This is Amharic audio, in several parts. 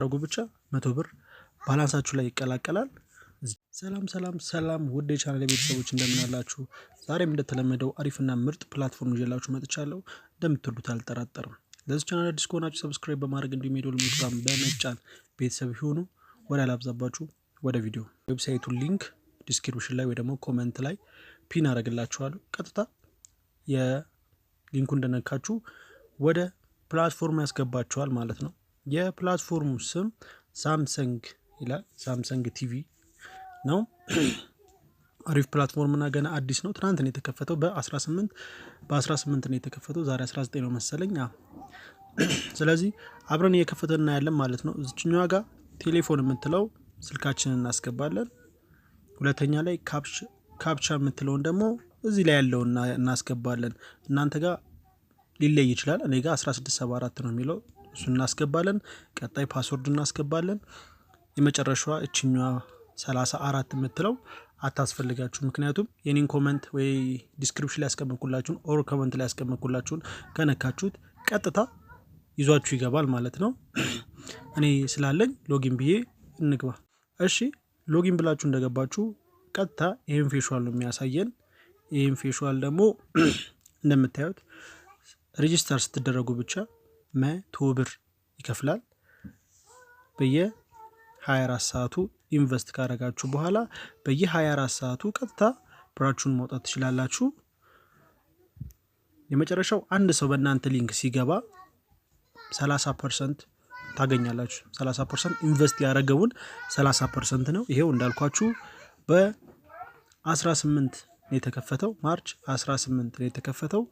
ስታደርጉ ብቻ 100 ብር balance ኣችሁ ላይ ይቀላቀላል። ሰላም ሰላም ሰላም ውድ የቻናል ቤተሰቦች፣ እንደምን አላችሁ? ዛሬም እንደተለመደው አሪፍና ምርጥ platform ይዤላችሁ መጥቻለሁ። እንደምትወዱት አልጠራጠርም። ለዚህ ቻናል አዲስ ከሆናችሁ subscribe በማድረግ እንዲሁም የደወል ምልክቱን በመጫን ቤተሰብ ይሁኑ። ወደ አላብዛባችሁ ወደ ቪዲዮ። Website ኡን link description ላይ ወይ ደግሞ comment ላይ pin አደርግላችኋለሁ። ቀጥታ የ link ኡ እንደነካችሁ ወደ platform ያስገባችኋል ማለት ነው። የ platform ኡ ስም ሳምሰንግ ይላል። ሳምሰንግ ቲቪ ነው። አሪፍ platform እና ገና አዲስ ነው። ትናንት ነው የተከፈተው፣ በ18 በ18 ነው የተከፈተው። ዛሬ 19 ነው መሰለኝ። ስለዚህ አብረን እየከፈተን እናያለን ማለት ነው። እዚችኛዋ ጋር ቴሌፎን የምትለው ስልካችንን እናስገባለን። ሁለተኛ ላይ captcha የምትለውን ደግሞ እዚህ ላይ ያለውን እናስገባለን። እናንተ ጋር ሊለይ ይችላል። እኔ ጋር 1674 ነው የሚለው፣ እሱን እናስገባለን። ቀጣይ password እናስገባለን። የመጨረሻዋ እችኛዋ 34 የምትለው አታስፈልጋችሁ። ምክንያቱም የኔን comment ወይ description ላይ ያስቀመጥኩላችሁን or comment ላይ ያስቀመጥኩላችሁን ከነካችሁት ቀጥታ ይዟችሁ ይገባል ማለት ነው። እኔ ስላለኝ login ብዬ እንግባ። እሺ፣ login ብላችሁ እንደገባችሁ ቀጥታ ይህን facial ነው የሚያሳየን። ይህን facial ደግሞ እንደምታዩት register ስትደረጉ ብቻ 100 ብር ይከፍላል። በየ24 ሰዓቱ invest ካረጋችሁ በኋላ በየ24 ሰዓቱ ቀጥታ ብራችሁን ማውጣት ትችላላችሁ። የመጨረሻው አንድ ሰው በእናንተ link ሲገባ 30% ታገኛላችሁ። 30% invest ያደረገውን 30% ነው። ይሄው እንዳልኳችሁ በ18 ነው የተከፈተው፣ March 18 ነው የተከፈተው።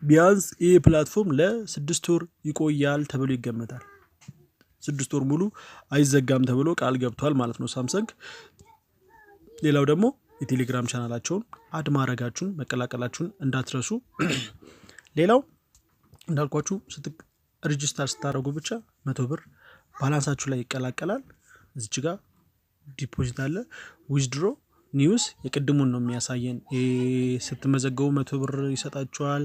ቢያንስ ይህ platform ለ6 ወር ይቆያል ተብሎ ይገመታል። 6 ወር ሙሉ አይዘጋም ተብሎ ቃል ገብቷል ማለት ነው ሳምሰንግ። ሌላው ደግሞ የቴሌግራም channel ኣቸውን add ማድረጋችሁን፣ መቀላቀላችሁን እንዳትረሱ። ሌላው እንዳልኳችሁ register ስታደርጉ ብቻ 100 ብር balance ኣችሁ ላይ ይቀላቀላል። እዚች ጋር deposit አለ። Withdraw፣ news የቅድሙን ነው የሚያሳየን። ስትመዘገቡ 100 ብር ይሰጣችኋል።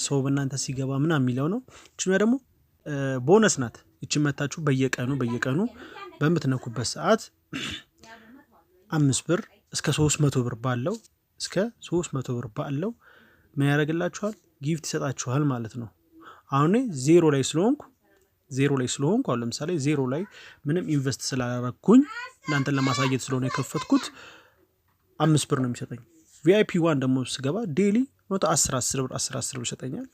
ሰው በእናንተ ሲገባ ምናምን የሚለው ነው። ይችኛ ደግሞ ቦነስ ናት። ይችን መታችሁ በየቀኑ በየቀኑ በምትነኩበት ሰዓት 5 ብር እስከ 300 ብር ባለው፣ እስከ 300 ብር ባለው ምን ያደርግላችኋል? Gift ይሰጣችኋል ማለት ነው። አሁን ዜሮ ላይ ስለሆንኩ፣ አሁን ለምሳሌ ዜሮ ላይ ምንም invest ስላላረኩኝ እናንተን ለማሳየት ስለሆነ የከፈትኩት 5 ብር ነው የሚሰጠኝ። VIP 1 ደግሞ ስገባ daily 110 10 ብር፣ 10 10 ብር ይሰጠኛል።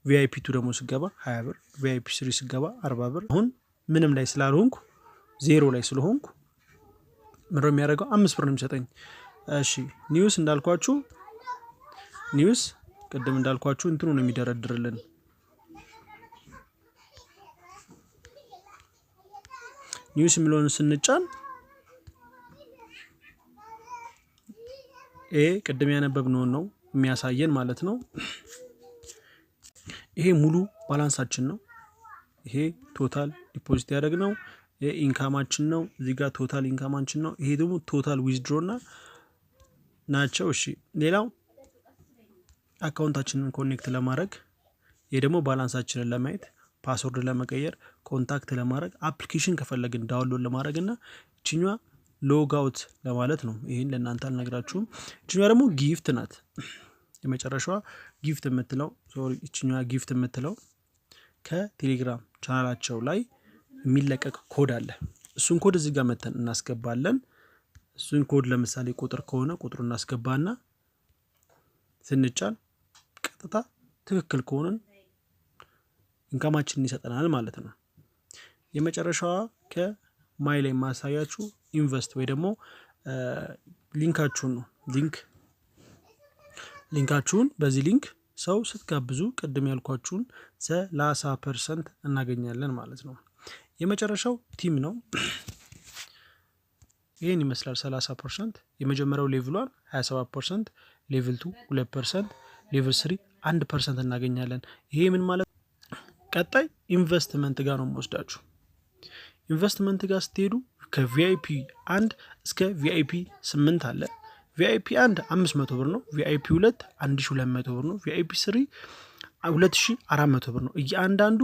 VIP 2 ደግሞ ስገባ 20 ብር፣ VIP 3 ስገባ 40 ብር። አሁን ምንም ላይ ስላልሆንኩ፣ ዜሮ ላይ ስለሆንኩ ምንድነው የሚያደርገው? 5 ብር ነው የሚሰጠኝ። እሺ፣ news እንዳልኳችሁ፣ news ቅድም እንዳልኳችሁ እንትኑ ነው የሚደረድርልን። News የሚለውን ስንጫን ይሄ ቅድም ያነበብነውን ነው የሚያሳየን ማለት ነው። ይሄ ሙሉ balance ኣችን ነው። ይሄ total deposit ያደረግነው፣ ይሄ income ኣችን ነው። እዚህ ጋር total income ኣችን ነው። ይሄ ደግሞ total withdraw እና ናቸው። እሺ፣ ሌላው account ኣችንን connect ለማድረግ፣ ይሄ ደግሞ balance ኣችንን ለማየት፣ password ለመቀየር፣ contact ለማድረግ፣ application ከፈለግን download ለማድረግ እና ይችኛዋ log out ለማለት ነው። ይህን ለእናንተ አልነግራችሁም። ይችኛዋ ደግሞ gift ናት። የመጨረሻዋ gift የምትለው፣ sorry፣ ይችኛዋ gift የምትለው ከቴሌግራም ቻናላቸው ላይ የሚለቀቅ ኮድ አለ። እሱን ኮድ እዚህ ጋር መተን እናስገባለን። እሱን ኮድ ለምሳሌ ቁጥር ከሆነ ቁጥሩ እናስገባና ስንጫን ቀጥታ ትክክል ከሆንን income ኣችንን ይሰጠናል ማለት ነው። የመጨረሻዋ ከ my ላይ የማሳያችሁ invest ወይ ደግሞ link ኣችሁን ነው። Link ኣችሁን በዚህ link ሰው ስትጋብዙ ቅድም ያልኳችሁን 30% እናገኛለን ማለት ነው። የመጨረሻው team ነው። ይህን ይመስላል፣ 30%። የመጀመሪያው level 1 27%፣ level 2 2%፣ level 3 1% እናገኛለን። ይሄ ምን ማለት? ቀጣይ ኢንቨስትመንት ጋር ነው የምወስዳችሁ። ኢንቨስትመንት ጋር ስትሄዱ ከ VIP 1 እስከ VIP 8 አለ። VIP 1 500 ብር ነው። VIP 2 1200 ብር ነው። VIP 3 2400 ብር ነው። እያንዳንዱ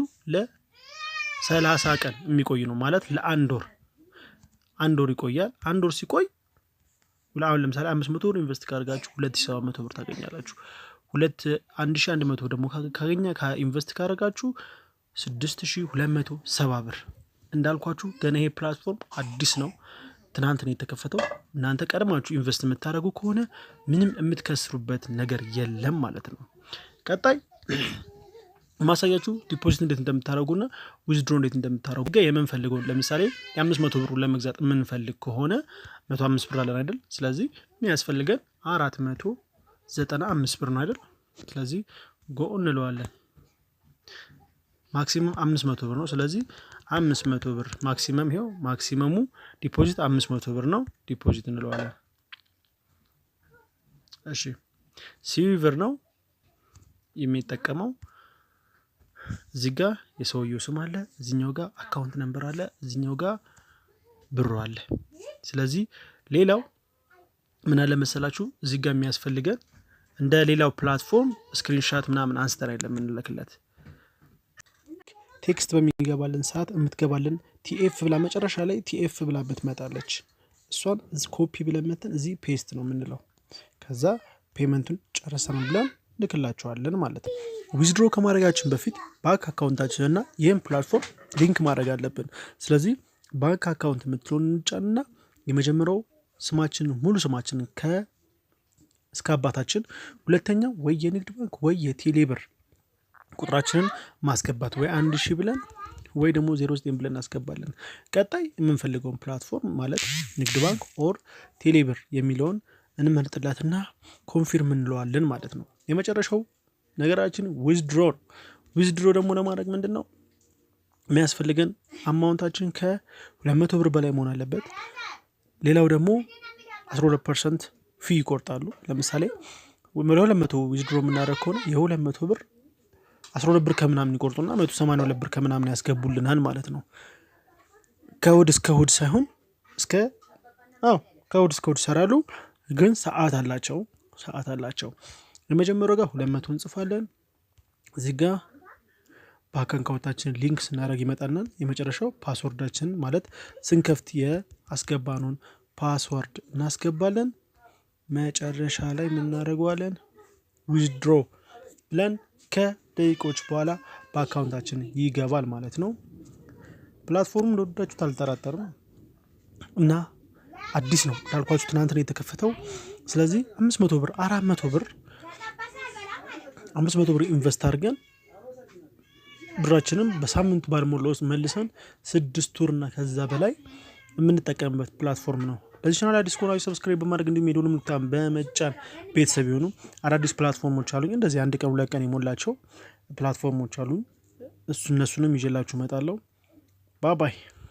30 ቀን የሚቆይ ነው፣ ማለት ለአንድ ወር፣ አንድ ወር ይቆያል። አንድ ወር ሲቆይ አሁን ለምሳሌ 500 ብር invest ካደርጋችሁ 2700 ብር ታገኛላችሁ። 1100 ደግሞ ካገኛ invest ካደረጋችሁ 6270 ብር። እንዳልኳችሁ ገና ይሄ platform አዲስ ነው። ትናንት ነው የተከፈተው። እናንተ ቀድማችሁ invest የምታደርጉ ከሆነ ምንም የምትከስሩበት ነገር የለም ማለት ነው። ቀጣይ ማሳያችሁ deposit እንዴት እንደምታደርጉና withdraw እንዴት እንደምታደርጉ። የምንፈልገውን ለምሳሌ የ500 ብሩ ለመግዛት የምንፈልግ ከሆነ 105 ብር አለን አይደል? ስለዚህ የሚያስፈልገን 495 ብር ነው አይደል? ስለዚህ go እንለዋለን። Maximum 500 ብር ነው። ስለዚህ 500 ብር maximum፣ ይኸው maximum ኡ deposit 500 ብር ነው። Deposit እንለዋለን። እሺ፣ CBE ብር ነው የሚጠቀመው። እዚህ ጋር የሰውየው ስም አለ፣ እዚኛው ጋር account number አለ፣ እዚኛው ጋር ብሩ አለ። ስለዚህ ሌላው ምን አለ መሰላችሁ፣ እዚህ ጋር የሚያስፈልገን እንደ ሌላው platform screenshot ምናምን አንስተን አይደለም የምንልክለት። Text በሚገባልን ሰዓት የምትገባልን TF ብላ፣ መጨረሻ ላይ TF ብላ ብትመጣለች፣ እሷን ኮፒ ብለን መተን እዚህ paste ነው የምንለው። ከዛ payment ኡን ጨርሰናል ብለን ልክላቸዋለን ማለት ነው። Withdraw ከማድረጋችን በፊት ባንክ account ኣችንና ይህን platform link ማድረግ አለብን። ስለዚህ bank account የምትለውን እንጫንና የመጀመሪያው ስማችንን፣ ሙሉ ስማችንን ከ እስከ አባታችን፣ ሁለተኛው ወይ የንግድ ባንክ ወይ የቴሌ ብር ቁጥራችንን ማስገባት፣ ወይ 1000 ብለን ወይ ደግሞ 09 ብለን እናስገባለን። ቀጣይ የምንፈልገውን platform ማለት ንግድ ባንክ or ቴሌብር የሚለውን እንመርጥላትና confirm እንለዋለን ማለት ነው። የመጨረሻው ነገራችን withdraw ነው። Withdraw ደግሞ ለማድረግ ምንድን ነው የሚያስፈልገን? Amount ኣችን ከ200 ብር በላይ መሆን አለበት። ሌላው ደግሞ 12% fee ይቆርጣሉ። ለምሳሌ 200 withdraw የምናደርግ ከሆነ የ200 ብር 12 ብር ከምናምን ይቆርጡና 182 ብር ከምናምን ያስገቡልናል ማለት ነው። ከእሁድ እስከ እሁድ ሳይሆን እስከ፣ አዎ፣ ከእሁድ እስከ እሁድ ይሰራሉ፣ ግን ሰዓት አላቸው፣ ሰዓት አላቸው። የመጀመሪያው ጋር 200 እንጽፋለን። እዚህ ጋር ባንክ account ኣችንን link ስናደርግ ይመጣልናል። የመጨረሻው password ኣችንን፣ ማለት ስንከፍት የአስገባነውን password እናስገባለን። መጨረሻ ላይ የምናደርገዋለን withdraw ብለን ከደቂቆች በኋላ በ account ኣችን ይገባል ማለት ነው። Platform ኡ እንደወደዳችሁት አልጠራጠርም እና አዲስ ነው እንዳልኳችሁ፣ ትናንት ነው የተከፈተው። ስለዚህ 500 ብር፣ 400 ብር፣ 500 ብር invest አድርገን ብራችንም በሳምንቱ ባልሞላ ውስጥ መልሰን 6 ወርና ከዛ በላይ የምንጠቀምበት platform ነው። ለዚህ ቻናል አዲስ ከሆናችሁ subscribe በማድረግ እንዲሁም የደወል ምልክቱን በመጫን ቤተሰብ ይሁኑ። አዳዲስ platform ኦች አሉኝ። እንደዚህ አንድ ቀን 2 ቀን የሞላቸው platform ኦች አሉኝ። እነሱንም ይዤላችሁ እመጣለሁ። Bye bye።